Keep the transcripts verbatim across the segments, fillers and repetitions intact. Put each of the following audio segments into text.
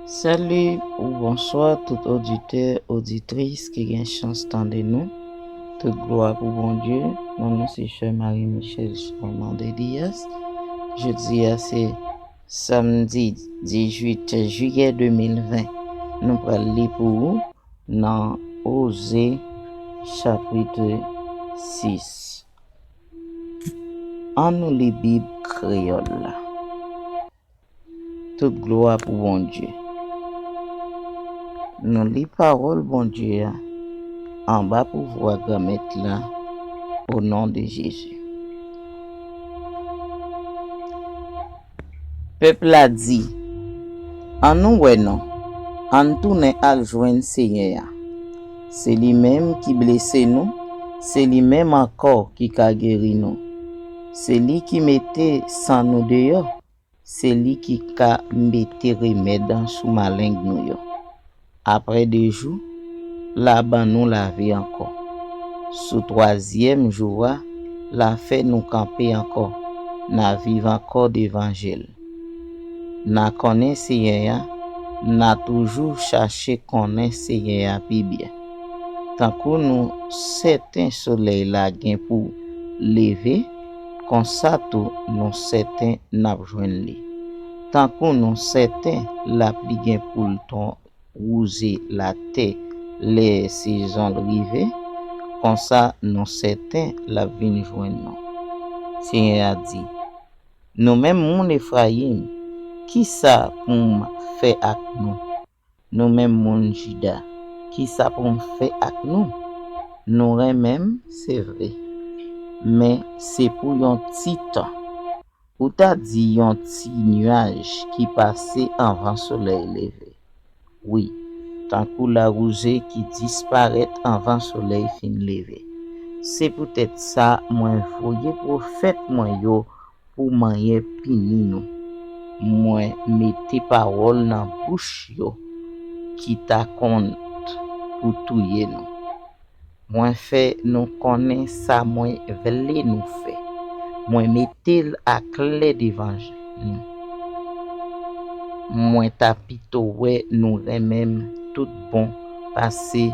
Salut ou bonswa tout oditè, oditris ki gen chans tande nou. Tout glwa pou Bondye. Non mwen se Sè Marie Michelle Charmande Dias. Jodi a se samdi dizuit jiyè de mil ven. Nou pral li pou ou nan Oze chapit sis. Ann nou li Bib kreyòl la. Tout glwa pou Bondye. Nou li pawòl Bondye a anba pouvwa Granmèt la, o non de Jezi. Pèp la di, ann nou wè non, ann tounen al jwenn Senyè a. Se li menm ki blese nou, se li menm ankò ki ka geri nou. Se li ki mete san nou deyò, se li ki ka mete remèd sou maleng nou yo. Apre de jou, l a ban nou lavi ankò. Sou twazyèm jou a, l a fè nou kanpe ankò, n a viv ankò devan je l. N a konnen Senyè a, n a toujou chache konnen Senyè a pi byen. Tankou nou sèten solèy la gen pou leve, konsa tou nou sèten n ap jwenn li. Tankou nou sèten lapli gen pou l ton wouze latè lè sezon l rive, konsa nou sèten l ap vin jwenn nou. Senyè a di, nou menm moun Efrayim, kisa pou m fè ak nou? Nou menm moun Jida, kisa pou m fè ak nou? Nou renmen m, se vre, men se pou yon ti tan. Ou ta di yon ti nyaj ki pase anvan solèy leve. Wi, tankou lawouze ki disparèt anvan solèy fin leve. Se poutèt sa mwen voye pwofèt mwen yo pou manyen pini nou. Mwen mete pawòl nan bouch yo ki ta kont pou touye nou. Mwen fè nou konnen sa mwen vle nou fè. Mwen mete l aklè devan nou. Mwen ta pito wè nou renmen m tout bon pase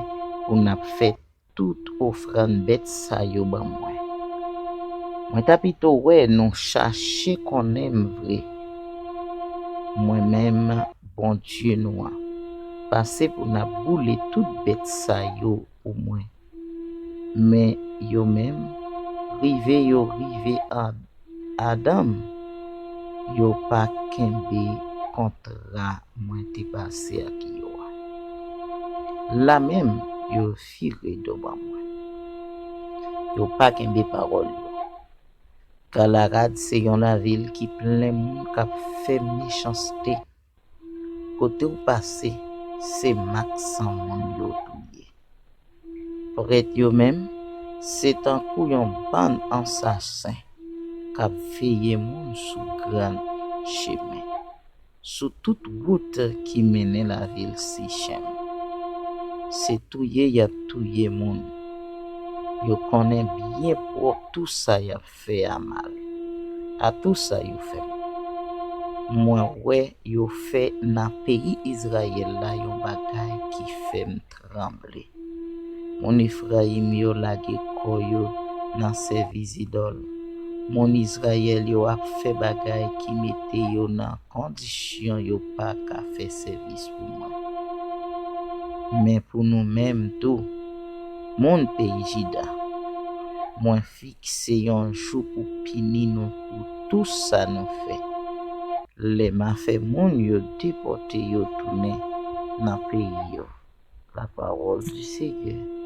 pou n ap fè tout ofrann bèt sa yo ban mwen. Mwen ta pito wè nou chache konnen m vre, mwen menm Bondye nou an, pase pou n ap boule tout bèt sa yo pou mwen. Men yo menm, rive yo rive an adan m, yo pa kenbe kontra mwen te pase ak yo a. Lamenm yo vire do ban mwen. Yo pa kenbe pawòl yo. Galarad se yon lavil ki plen moun k ap fè mechanste. Kote w pase, se mak san moun yo touye. Prèt yo menm, se tankou yon bann ansasen k ap veye moun sou gran chemen, sou tout wout ki mennen lavil Sichem. Se touye y ap touye moun. Yo konnen byen pwòp tou sa y ap fè a mal, a tou sa yo fè m. Mwen wè yo fè nan peyi Izrayèl la yon bagay ki fè m tranble. Moun Efrayim yo lage kò yo nan sèvis idòl. Moun Izrayèl yo ap fè bagay ki mete yo nan kondisyon yo pa ka fè sèvis pou mwen. Men pou nou menm tou, moun peyi Jida, mwen fikse yon jou pou pini nou pou tou sa nou fè. Lè m a fè moun yo depòte yo tounen nan peyi yo. La parole du Seigneur.